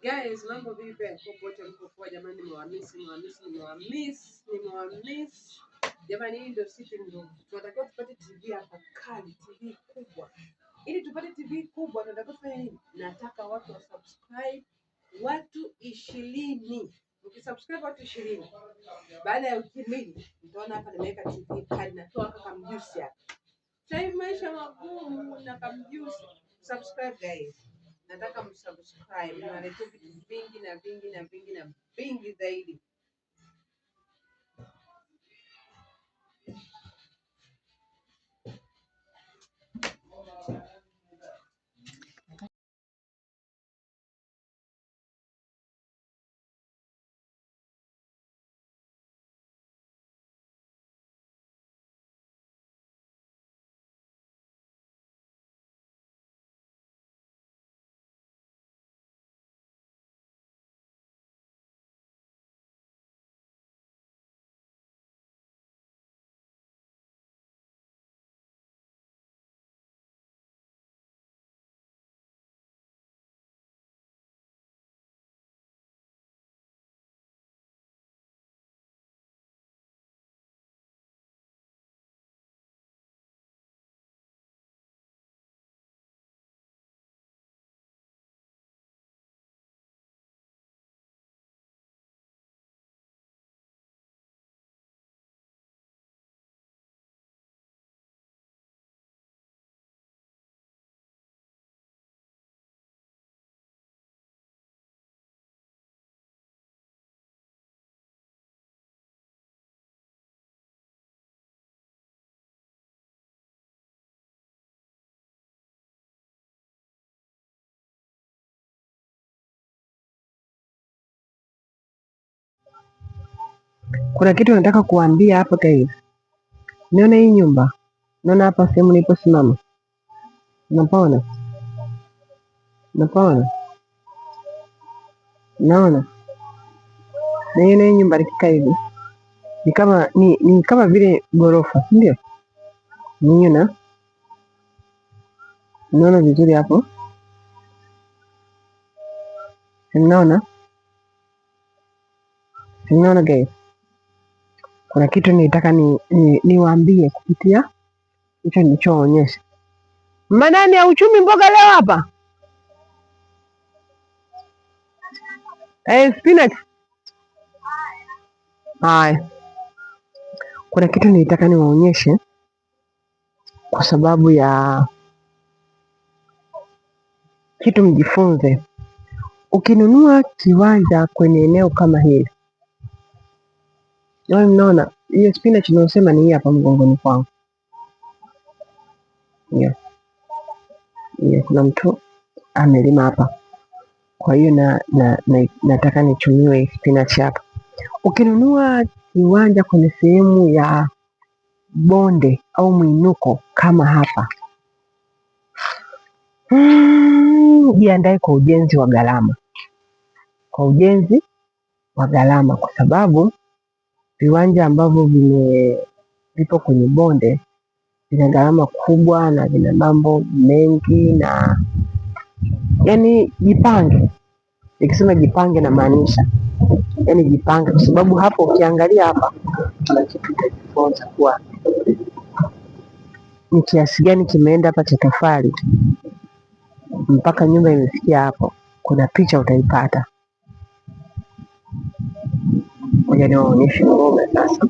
Guys, mambo vipi? Popote mlipokuwa jamani, nimewamiss, nimewamiss, nimewamiss, nimewamiss. Jamani, hii ndio sitting room. Tunatakiwa tupate TV hapa kali, TV kubwa. Ili tupate TV kubwa tunatakiwa tufanye nini? Nataka watu wa subscribe watu 20. Ukisubscribe watu 20, baada ya wiki 2 mtaona hapa nimeweka TV kali, natoa kaka mjusi hapa. Sasa hivi maisha magumu na kamjusi. Subscribe guys. Nataka msubscribe, niwaletea vitu vingi na vingi na vingi na vingi zaidi. Kuna kitu nataka kuambia hapo guys. Niona hii nyumba, naona hapa sehemu niliposimama, unapaona? Unapaona? Naona naiona hii nyumba nikikaa hivi ni kama ni kama vile ghorofa, si ndio? Niona, naona vizuri hapo, mnaona? Mnaona guys? Kuna kitu nilitaka niwaambie kupitia hicho nilichoonyesha. Manani ya uchumi mboga leo hapa spinach. Haya, kuna kitu nilitaka niwaonyeshe kwa sababu ya kitu mjifunze. Ukinunua kiwanja kwenye eneo kama hili, wewe mnaona hiyo spinach ninayosema ni hii hapa mgongoni kwangu. Hiyo hiyo, kuna mtu amelima hapa, kwa hiyo nataka nichumiwe spinach hapa. Ukinunua kiwanja kwenye sehemu ya bonde au mwinuko kama hapa, jiandae kwa ujenzi wa gharama, kwa ujenzi wa gharama, kwa sababu viwanja ambavyo vipo kwenye bonde vina gharama kubwa na vina mambo mengi, na yani jipange. Nikisema jipange namaanisha yani jipange, kwa sababu hapo ukiangalia hapa kuna kitu utajifunza kuwa ni kiasi gani kimeenda hapa cha tofali mpaka nyumba imefikia hapo. Kuna picha utaipata. Ngoja niwaonyeshe mboga sasa.